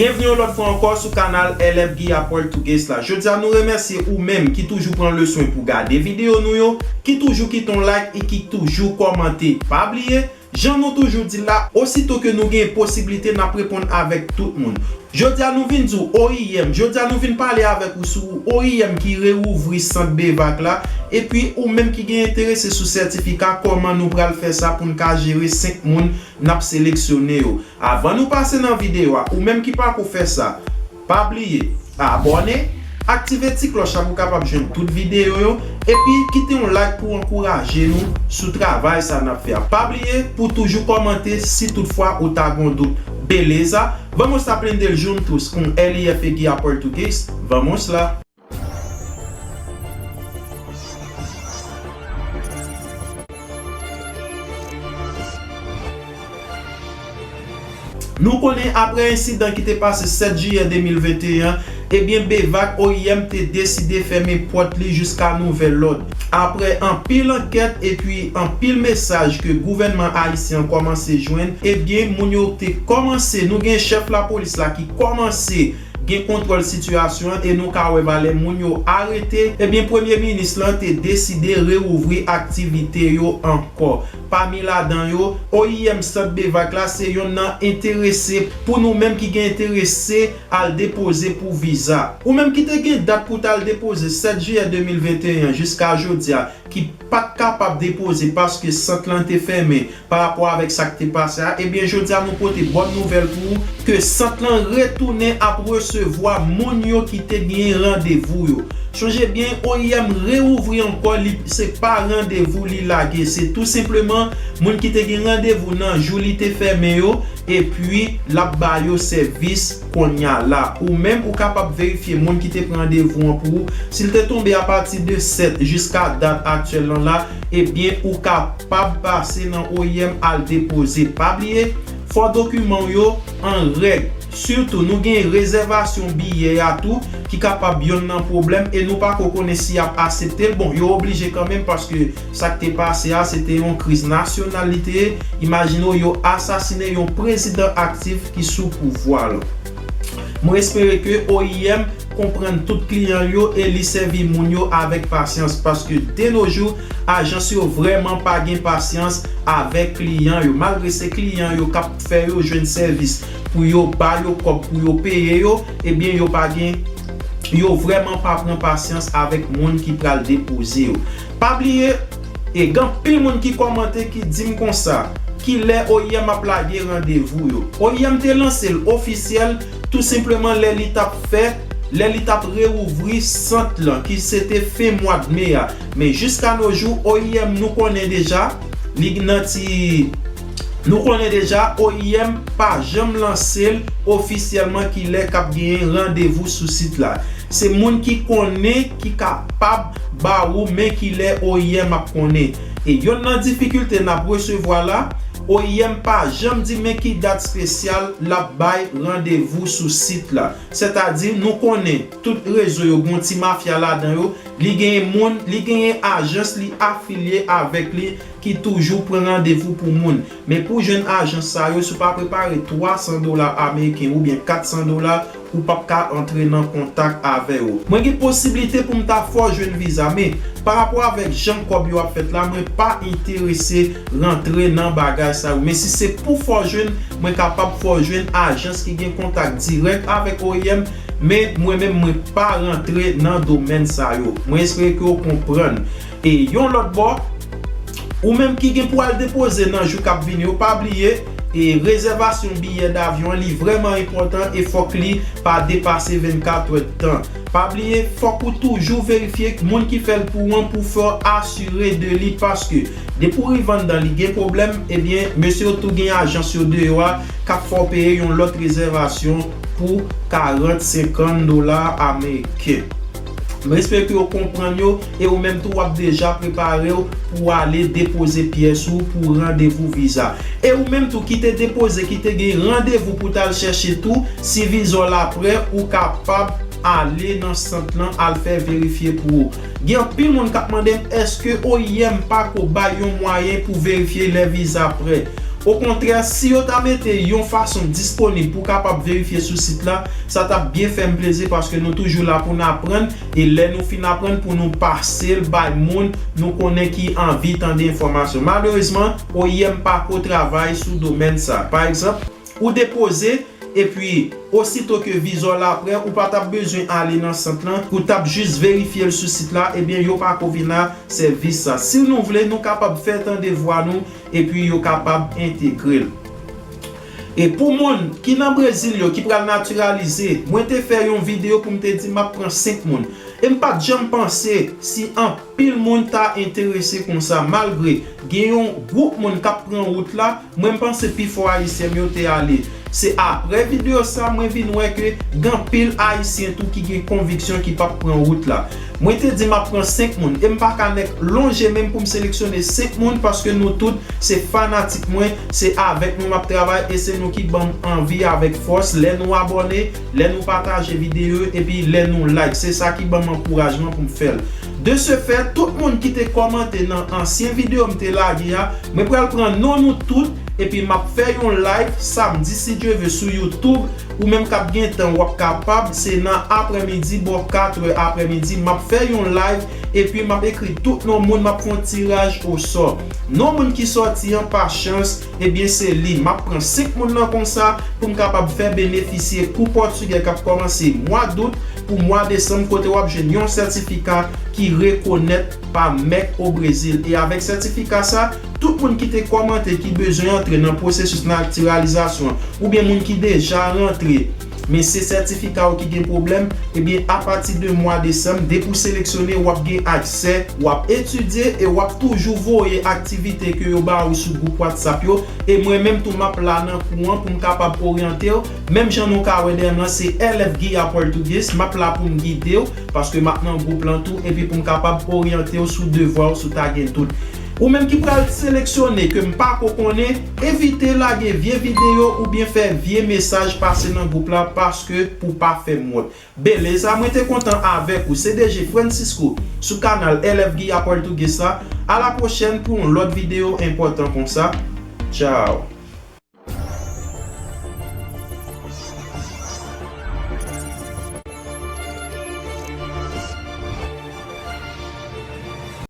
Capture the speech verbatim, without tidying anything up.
Byenvni yon lòt fwa ankò sou kanal L F Guy Apple Portuguese la. Jodi a nou remèsye ou menm ki toujou pran le swen pou gade videyo nou yo, ki toujou kite yon like e ki toujou kòmante. Pa bliye, jan nou toujou di l la, osito ke nou gen posiblite n ap reponn avèk tout moun. Jodi a nou vin di w O I M, jodi a nou vin pale avèk ou sou O I M ki reouvri sant Bevac la, epi ou menm ki gen enterese sou sètifika, kòman nou pral fè sa pou n ka jere senk moun n ap seleksyone yo. Avan nou pase nan videyo a, ou menm ki pako fè sa, pa bliye abòne, aktive ti klòch la pou w kapab jwenn tout videyo yo, epi kite yon like pou w ankouraje nou sou travay sa n ap fè a. Pa bliye pou w toujou kòmante si toutfwa ou ta gon dout. Beleza? Vamos aprender juntos com L F Guy Português? Vamos lá! Nou konnen apre ensidan ki te pase sèt jiyè de mil venteyen an, ebyen Bevac O I M te deside fèmen pòt li jiska nouvèl lòd. Apre anpil ankèt epi anpil mesaj ke gouvènman ayisyen an kòmanse jwenn, ebyen moun yo te kòmanse, nou gen chèf lapolis la ki kòmanse gen kontwòl sitiyasyon an e nou ka wè valè moun yo arete, ebyen premye minis lan te deside reouvri aktivite yo ankò. Pami ladan yo, O I M Sant Bevac la se yonn nan enterese pou nou menm ki gen enterese al depoze pou viza. Ou menm ki te gen dat pou w t al depoze sèt jiyè de mil venteyen an jiska jodi a, ki pa t kapab depoze paske sant lan te fèmen pa rapò avèk sa k te pase a, ebyen jodi a nou pote bòn nouvèl pou ou ke sant lan retounen ap resevwa moun yo ki te gen randevou yo. Chonje byen, O I M reouvri ankò, li se pa randevou li lage, se tou senpleman moun ki te gen randevou nan jou li te fèmen yo, epi l ap ba yo sèvis kounye a la. Ou menm, ou kapab verifye moun ki te pran randevou an pou ou. Si l te tonbe apati de sèt jiska dat aktyèl lan la, ebyen, ou kapab pase nan O I M al depoze. Pa bliye, fò dokiman w yo an règ. Sitou, nou gen rezèvasyon biyè a tou ki kapab yonn nan pwoblèm e nou pako konnen si y ap aksepte l. Bon, yo oblije kanmenm paske sa k te pase a, se te yon kriz nasyonal li te ye. Imajine w, yo asasinen yon prezidan aktif ki sou pouvwa l. Mwen espere ke O I M konprann tout kliyan l yo e li sèvi moun yo avèk pasyans, paske de nos jours, ajans yo vrèman pa gen pasyans avèk kliyan yo. Malgre se kliyan yo k ap fè yo jwenn sèvis pou yo ba yo kòb pou yo peye yo, ebyen yo pa gen, yo vrèman pa pran pasyans avèk moun ki pral depoze yo. Pa bliye, e gen anpil moun ki kòmante ki di m konsa, kilè O I M ap lage randevou yo? O I M te lanse l ofisyèl tou senpleman lè li t ap fè, lè li t ap reouvri sant lan, ki se te fen mwa d me a. Men jiska nos jours, O I M nou konnen deja, li nan ti, nou konnen deja, O I M pa janm lanse l ofisyèlman kilè k ap genyen randevou sou sit la. Se moun ki konnen ki kapab ba ou men kilè O I M ap konnen. E yonn nan difikilte n ap resevwa la, O I M pa janm di men ki dat espesyal l ap bay randevou sou sit la. Sètadi, nou konnen tout rezo yo gen yon ti mafya ladan yo, li genyen moun, li genyen ajans li afilye avèk li ki toujou pran randevou pou moun. Men pou jwenn ajans sa yo, si w pa prepare twa san dola ameriken oubyen kat san dola, ou p ap ka antre nan kontak avè yo. Mwen gen posiblite pou m ta fè w jwenn viza, men pa rapò avèk jan kòb yo ap fèt la, mwen pa enterese rantre nan bagay sa yo. Men si se pou fè w jwenn, mwen kapab fè w jwenn ajans ki gen kontak dirèk avèk O I M, men mwen menm mwen pa rantre nan domèn sa yo. Mwen espere ke w konprann. E yon lòt bò, ou menm ki gen pou al depoze nan jou k ap vini yo, pa bliye, e rezèvasyon biyè davyon an, li vrèman enpòtan e fòk li pa depase vennkat èdtan. Pa bliye, fòk ou toujou verifye moun ki fè l pou ou an pou fè w asire de li, paske depi w rive anndan li gen pwoblèm, ebyen, mesye yo tou gen ajans yo deyò a k ap fè w peye yon lòt rezèvasyon pou karant, senkant dola ameriken. Mwen espere ke w konprann yo e ou menm tou w ap deja prepare w pou w ale depoze pyès ou pou randevou viza. E ou menm tou ki te depoze, ki te gen randevou pou w t al chèche tou, si viza w la prè, ou kapab ale nan sant lan al fè verifye pou ou. Gen anpil moun k ap mande m èske O I M pa ko bay yon mwayen pou verifye lè viza prè. Okontrè, si yo ta mete yon fason disponib pou kapab verifye sou sit la, sa t ap byen fè m plezi, paske nou toujou la pou n aprann, e lè nou fin aprann, pou nou pase l bay moun nou konnen ki anvi tande enfòmasyon. Malerezman, O I M pa ko travay sou domèn sa. Pa egzanp, ou depoze, epi osito ke viza w la prè, ou pa t ap bezwen ale nan sant lan, ou t ap jis verifye l sou sit la, ebyen yo pa ko vin a sèvis sa. Si nou vle, nou kapab fè tande vwa nou, epi yo kapab entegre l. E pou moun ki nan Brezil yo ki pral natiralize, mwen te fè yon videyo pou m te di m ap pran senk moun. E m pa t janm panse si anpil moun ta enterese konsa, malgre gen yon gwoup moun k ap pran wout la, mwen m panse pifò Ayisyen m yo te ale. Se aprè videyo sa mwen vin wè ke gen anpil Ayisyen tou ki gen konviksyon ki p ap pran wout la. Mwen te di m ap pran senk moun, e m pa ka nèk lonje men m pou m seleksyone senk moun, paske nou tout se fanatik mwen, se avèk nou m ap travay, e se nou ki ban m anvi avèk fòs lè nou abòne, lè nou pataje videyo yo, epi lè nou like. Se sa ki ban m ankourajman pou m fè l. De ce fait, tout moun ki te kòmante nan ansyen videyo m te lage a, mwen pral pran non nou tout, epi m ap fè yon live samdi, si Dye ve, sou YouTube. Ou menm k ap gen tan, w ap kapab, se nan aprèmidi, bò katrè aprèmidi, m ap fè yon live, epi m ap ekri tout non moun, m ap fè yon tiraj osò. Non moun ki sòti an pa chans, ebyen se li. M ap pran senk moun nan konsa pou m kapab fè benefisye kou pòtigè k ap kòmanse mwa dout pou mwa desanm, kote w ap jwenn yon sètifika ki rekonèt pa mèk o Brezil. E avèk sètifika sa, tout moun ki te kòmante ki bezwen antre nan pwosesis natiralizasyon, oubyen moun ki deja rantre, men se sètifika w ki gen pwoblèm, ebyen, apati de mwa desanm, depi w seleksyone, w ap gen aksè, w ap etidye e w ap toujou voye aktivite ke yo ba ou sou gwoup WhatsApp yo. E mwen menm tou, m ap la nan kou an pou m kapab oryante w. Menm jan nou ka wè dèyè m lan, se L F Guia Português, m ap la pou m gide w, paske m ap nan gwoup lan tou, epi pou m kapab oryante w sou devwa w, si w ta gen dout. Ou menm ki pral seleksyone ke m pa ko konnen, evite lage vye videyo oubyen fè vye mesaj pase nan gwoup la, paske pou pa fè m wont. Beleza, mwen te kontan avèk ou, C D G Francisco, sou kanal L F Guia Português la. A la pwochèn pou yon lòt videyo enpòtan konsa. Tchao.